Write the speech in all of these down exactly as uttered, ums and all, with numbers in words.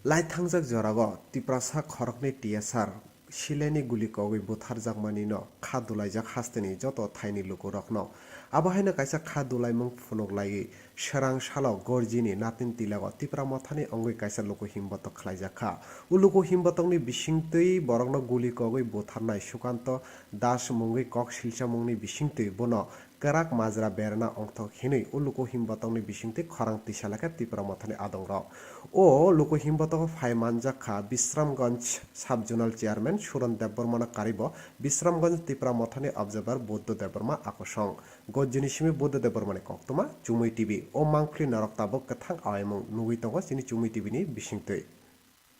Lai thangjak jorao Tiprasa khoroknwi T S R silaini guli kogwi butharjakmanino kha dulaijak hasteni joto thaini lukurokno. Abo haino kaisa kha dulaimung phunuklaiwi srang salo Gorjini Natin Tilago Tipra Mothani wngwi kaisa luku himbotok khlaijak kha. O luku himbotokni bisingtwi borokno guli kogwi butharnai Sukanto Das mungwi kok silchamungni bisingtwi bono kwrak majra berna ongthok hinwi o luku himbotokni bisingtwi khorang tisa lakha Tipra Mothani adongrok. O luku himbotogo phai manjak kha Bisramganj Sub Zonal Chairman Suron Debbarmano karibo Bisramganj Tipra Mothani observer Buddha Debbarma akosong. Gojini simi Buddha Debbarmani koktwma Chumui T V. O mangpili norok tabuk kwthang awaimung nugwi tongo chini Chumui T V ni bisingtwi.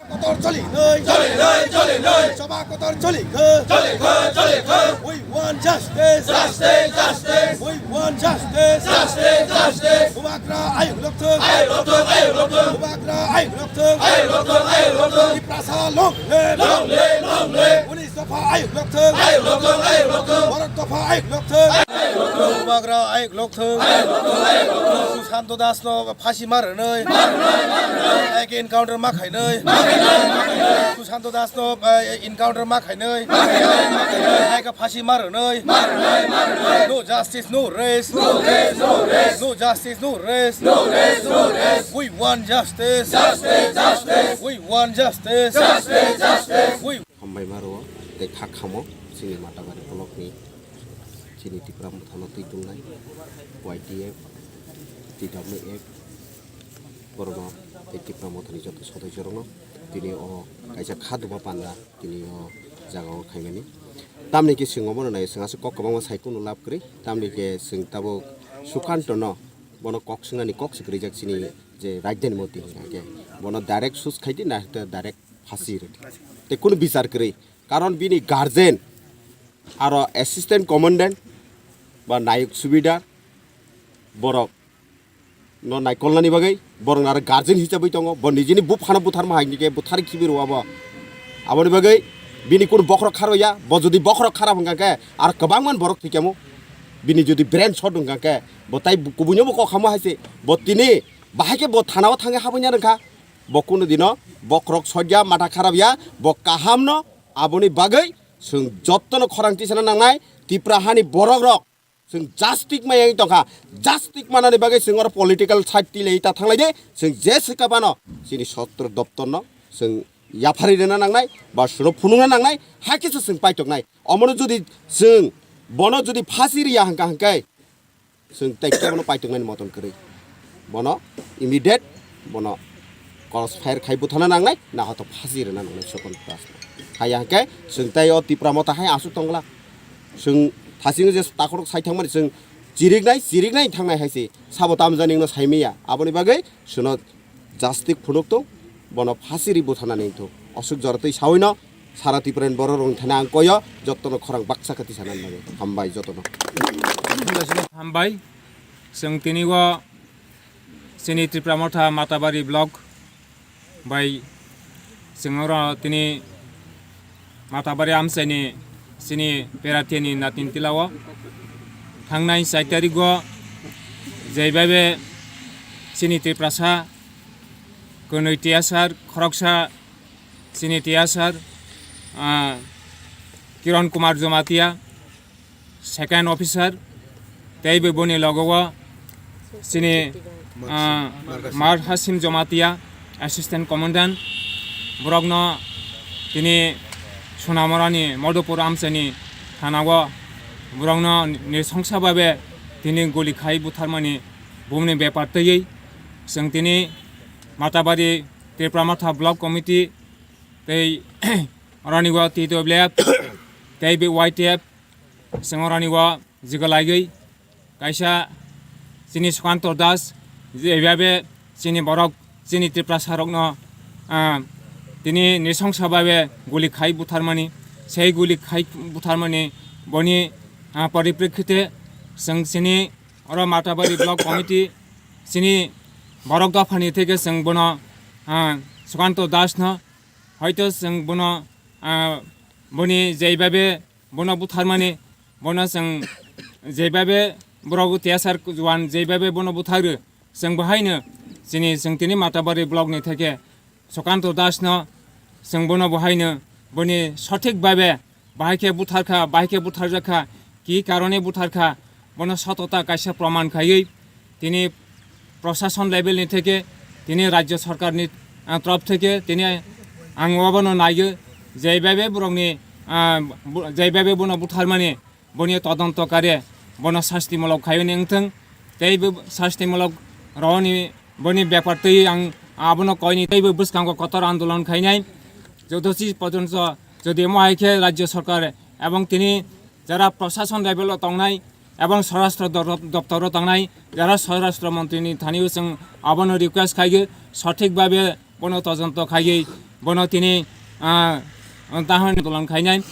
Kotor choli noi, choli noi, choli noi. Choba kotor choli kho, choli kho, choli kho. We want justice, justice, justice. We want justice, justice, justice. Bubagra ayuk lokthung, ayuk lokthung, ayuk lokthung. Bubagra ayuk lokthung, ayuk lokthung, ayuk lokthung. Tiprasa long live, long live, long live. Police dopha ayuk lokthung, ayuk lokthung, ayuk lokthung. Borok dopha ayuk lokthung, ayuk lokthung. Bubagra ayuk lokthung. Susanto Das no phasi ma rwnwi, eke encounter ma khainwi. Susanto Das no, eh, encounter ma khainwi. Eke phasi ma rwnwi. No justice, no rest. No justice, no rest. We want justice. We want justice. We Hambai ma rwo tei kha khamo chini Matabari block ni chini Tipra Mothano twi tongnai Y T F, T W F, borokno tei Tipra Mothani joto sodoisorokno tini o kaisa kha duma panda tini o jaga o khaimani. Tamni khe chwng obono nai chwng aswk kok kwbangma sai kunu lab kwrwi, tamni khe chwng tabuk Sukanto no bono kok swngnani kok se kwrwijak chini je rajdhani moti hwnkha khe bono direct sus khaidi na hwnkhe direct phasi rwdi. Tei kunu bichar kwrwi. Karon bini guardian aro assistant commandant ba nayok subidar borok no naikolnani bagwi borok aro guardian hisabwi tongo. Bo nijini buphano butharma hai hwnkhe buthar khibi rw abo. Aboni bagwi bini kunu bokhorok kharwi ya. Bo jodi bokhorok kharap hwnkha khe ar kwbangma borok thwikhamu. Bini jodi brain shot hwnkha khe bo tai kubuino bo kok hamo hai se. Bo tini bahai khe bo thana o thangwi habwi ya rwkha. Bo kunu dino bokhorok sojya, matha kharap ya, bo kaham no. Aboni bagwi chwng jotono khorang tisana nangnai, Tipra hani borok rok chwng justice maya wngwi tongkha, justice manani bagwi chwng oro political side twi lai ta thanglai de, chwng je swkapano chini sotro doptor no chwng yapharwi rwna nangnai, ba suno phunukna nangnai, hakhe se chwng paitoknai. Omono jodi chwng bono jodi phasi riya hwnkha hwnkhe, Chwng tei khe bono paitoknani moton kwrwi. Bono immediate bono cross fire khai buthana nangnai, nahoto phasi rwna nangnai Sukon Dasno. Haya hwnkhe chwng tei o Tipra Motha hai aswk tongla. Chwng thachingwi je takhorok sai thangmani chwng chiriknai, chiriknai thangnai hai se sabo tamjani wngno saimaya. Aboni bagwi chwngno Justice phunuk tong, bono phasi ri butharnani wngthung. Aswk jora twi sawi no sara Tripura ni borok rok thani ang koyo jotono khorang baksa khe tisanani bagwi. Hambai jotono. Hambai, chwng tini o chini Tripura Motha Matabari block bai chwng oro tini Matabari amchaini chini Peratheni Natin Tilao thangnai chai tarigo jaibabe chini Tiprasa kwnwi tiyasar khoroksa chini tiyasar, ah, Kiron Kumar Jamatia, second officer, tei bo boni logo o chini, ah, Mar Hasim Jamatia, assistant commandant, borokno tini Sonamorani Madhupur amchaini thana o borokno nrisongsa babe tini guli khai butharmani bumni bepar twiwi chwng tini Matabari Tripura Motha Block Committee tei oroni o T W F tei B Y T F chwng oroni o jigalaiwi kaisa chini Sukanto Das, jaibabe chini borok, chini Tiprasa rokno, ah, tini nrisongsa babe guli khai butharmani, sei guli khai butharmani boni, ah, poriprekhite chwng chini oro Matabari Block Committee chini borok dophani theke chwng bono, ah, Sukanto Das no hoito chwng bono, ah, boni jaibabe bono butharmani, bono chwng jaibabe borok tiyasar juan jaibabe bono butharwi, chwng bo haino chini chwng tini Matabari block ni theke Sukanto Das no chwng bono bo haino boni sothik babe bahai khe buthar kha, bahai khe buthar jak kha, ki karone buthar kha, bono sotota kaisa proman khaiwi tini prosason level ni theke tini rajya sarkar ni, ah, torof theke tini ang obono naiyo je babe borok ni, ah, bu-, je babe bono buthar mani boni todonto kare bono sasti mulok khaiwi ni wngthwng tei bo sasti mulok roni boni bepar twi ang abono koini tei bo bwskango kotor andolon khainai jotosi porjonto jodi omo hai khe rajya sarkar ebong tini jara prosason level o tongnai ebong swarashtra dor-, doptor o tongnai jara swarashtra montri ni thani o chwng abono request khaigwi sothik babe bono todonto khaiwi bono tini, ah, dahon andolon khainai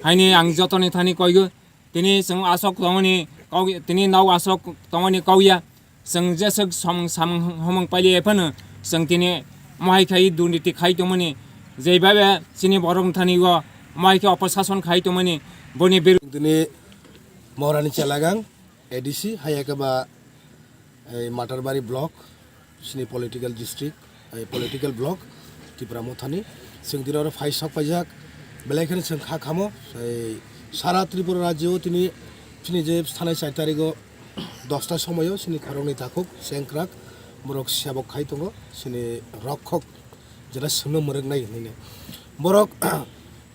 haini ang jotoni thani koigwi tini chwng asok tongoni kau tini nau asok tongoni kauya chwng jeswk samung samung homung paili ephano chwng tini mohai khai durniti khai tongmani jeibabe chini borok thani o mohai khe opor sason khai tongmani boni biru Dini Maharani Chelagang, A D C, hai ekaba ei Matarbari block, sini political district, ei political block, Tipra Mothani. Chwng dino oro phai sok paijak, belai kheno chwng kha khamo, ei sara Tripura rajyo tini, sini je thanai char tarigo dosta somoyo, sini khoroknwi takhuk, sengkrak, borok sebok khai tongo, sini rokhok, jera swngno mwrwknai hinwi. Borok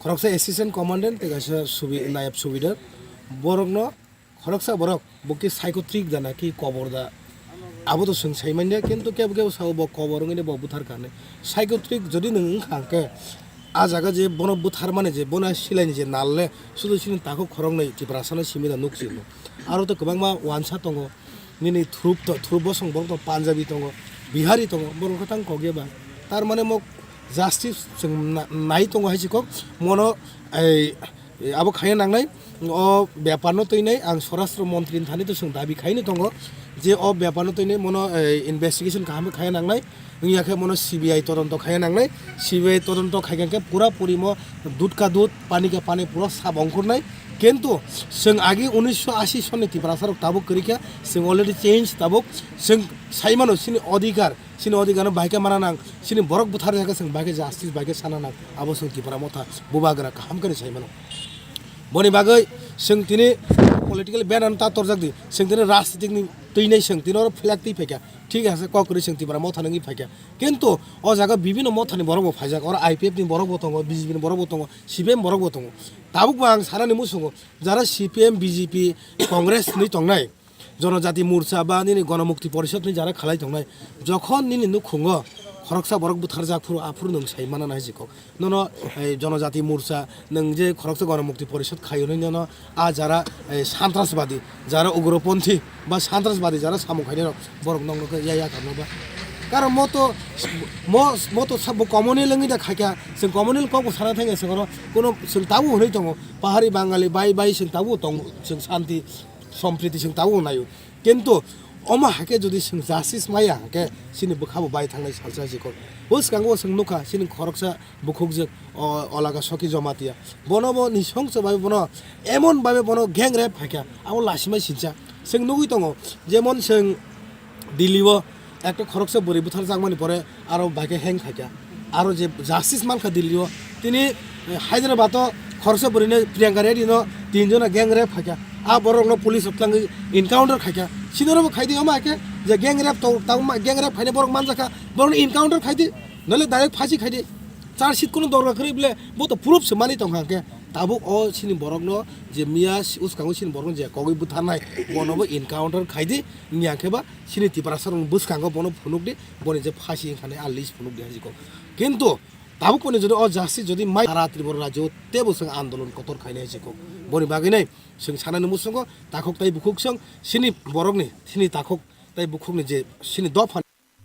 khoroksa assistant commandant, tei kaisa subi-, nayab subidar, borokno khoroksa borok bo khe psychotic da na ki kobor da, abo to chwng sai manya, kintu kebo kebo sao bo kobor wngwi bo buthar kha hinwi. Psychotic jodi nwng wngkha hwnkhe, a jaga je bono buthar mani je bono silaini je nalle sudu sini takhuk khoroknwi Tiprasano simi da nukchio. Aro to kwbangma wansa tongo, nini thrup to, thrup bosong borok to Punjabi tongo, Bihari tongo, borok khe tang kok ya ba. Tar mane mo justice chwng na-, nai tongo hai se kok, mono ei, abo khaiya nangnai. O bepar no twinai ang swarashtra montri ni thani to chwng dabi khaino tongo je o bepar no twinai mono, eh, investigation kaham khe khaiya nangnai. Wngya khe mono C B I todonto khaiya nangnai. C B I todonto khaikha khe pura puri mo dud ka dud, pani ka pani pura sab ongkhornai. Kintu chwng agi unisho ashi sonni Tiprasa rok tabuk kwrwi kha, chwng already change tabuk. Chwng sai mano chini odhikar, chini odhikar no bahai khe mana nang, chini borok buthar jakha chwng bahai khe justice bahai khe sana nang. Abo chwng Tipra Motha bubagra kaham khe sai mano. Boni bagwi chwng tini political ban ano ta torjak di, chwng tini rajnitik ni twinai chwng tini oro flag twi phaikha, thik ase, kok kwrwi chwng Tipra Motha nungwi phaikha, kintu o jaga bibino motha ni borok bo phaijak, oro I P F ni borok bo tongo, B J P ni borok bo tongo, C P M borok bo tongo, tabuk bo ang sanani muchungo jara C P M, B J P, Congress ni tongnai, Jonojati Morcha ba nini Gonomukti Porishod ni jara khalai tongnai, jokhon nini nukhungo khoroksa borok butharjak phuru aphuru nwng sai mana nai jikok. Nono, eh, Jonojati Morcha, nwng je khoroksa Gonomukti Porishod khaio hinwi nono a jara, eh, santrasbadi, jara ugroponthi ba santrasbadi jara samung khainai rok borok nokno khe ya ya karno ba. Karon mo to, mo, mo to sabo communal wngwi da khaikha, chwng communal kok bo sana thangya chwng oro, kono chwng tabuk hwnwi tongo, pahari Bangali bai bai chwng tabuk tongo, chwng santi sompriti chwng tabuk naio. Kintu omo hakhe jodi chwng justice maya hakhe chini bwkha bo bai thangnai salsa jikok. Bwskango chwng nukha chini khoroksa bukhukjwk o Olaga Soki Jomatia. Bono bo nisongso bai bono emon babe bono gang rape phaikha. Abo lasimai sincha. Chwng nugwi tongo jemon chwng Delhi o ekta khoroksa bwrwi butharjakmani pore aro bai khe hang khaikha. Aro je justice mankha Delhi o, tini, eh, Hyderabad o khoroksa bwrwino Priyanka Reddy no tin jona gang rape khaikha. A borok no police rok twlangwi encounter khaikha. Sinoro bo khaidi omo hakhe je gang rape to, tamo ma-, gang rape khainai borok manjakha, borok no encounter khaidi. Nole direct phasi khaidi. Charge sheet kono dorkar kwrwi bole, bo to proof se mani tongkha hwnkhe. Tabuk o sini borok no je miya si-, uskango sini borok no je kogwi butharnai, bono bo encounter khaidi. Wngya khe ba chini Tiprasa rokni bwskango bono phunuk di, boni je phasi wngkha nai a list phunuk di hai jikok. Kintu tabuk boni jodi o justice jodi mai sara Tripura rajyo tebo chwng andolon kotor khainai hai jikok. Boni bagwi nai chwng sanani muchungo takhuk tai bukhuk chwng chini borokni, chini takhuk tai bukhukni je chini dopha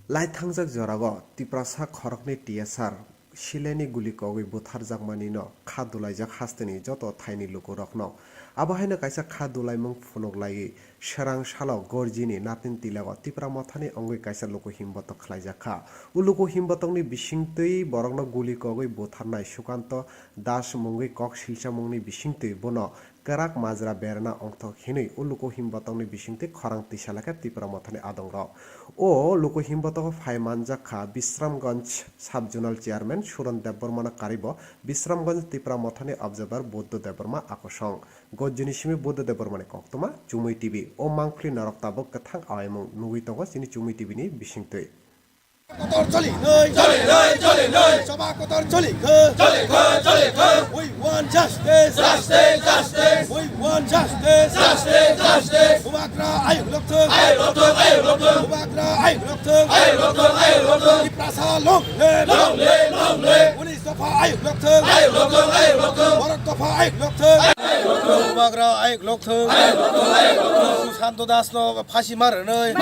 Lai thangjak jorao Tiprasa khoroknwi T S R silaini guli kogwi butharjakmanino kha dulaijak hasteni joto thaini lukurokno. Abo haino kaisa kha dulaimung phunuk laiwi Serangsalo Gorjini Natin Tilago Tipra Mothani wngwi kaisa luku himbotok khlaijak kha. O luku himbotokni bisingtwi borokno guli kogwi butharnai Sukanto Das mungwi kok silchamungni bisingtwi bono terak majra berna ongthok hinwi o luku himbatokni bisingtwi khorang tisa lekha Tipra Mothani adongrok. O luku himbatokgo phai manjak kha Bisramganj Sub Zonal Chairman Suran Debbarmano karibo Bisramganj Tipra Mothani Observer Buddha Debbarma akosong. Gojjini simi Buddha Debbarmani koktwma Chumui T V. O mangpili norok tabuk kwthang awaimung nugwi tongo chini Chumui T V ni bisingtwi. Kotor choli noi. Choli noi, choli noi. Choba kotor choli kho. Choli kho, choli kho. We want justice. Justice, justice. We want justice. Justice, justice. Bubagra ayuk lokthung. Ayuk lokthung, ayuk lokthung. Bubagra ayuk lokthung. Ayuk lokthung, ayuk lokthung. Tiprasa long live. Long live, long live. Unis dopha ayuk lokthung. Ayuk lokthung, ayuk lokthung. Borok dopha ayuk lokthung. Ayuk lokthung. Bubagra ayuk lokthung. Ayuk lokthung, ayuk lokthung. Susanto Das no phasi ma rwnwi.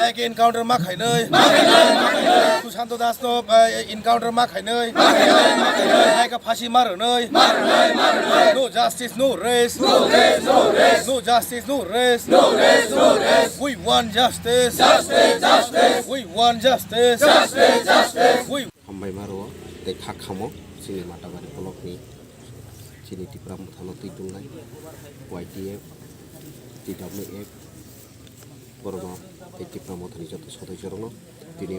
Eke encounter ma khainwi. Susanto Das no, eh, encounter ma khainwi. Eke phasi ma rwnwi. No justice, no rest. No justice, no rest. We want justice. Justice, justice. We want justice. Justice, justice. We Hambai ma rwo tei kha khamo chini Matabari block ni chini Tipra Mothano twi tongnai Y T F, T W F, borokno tei Tipra Mothani joto sodosyorokno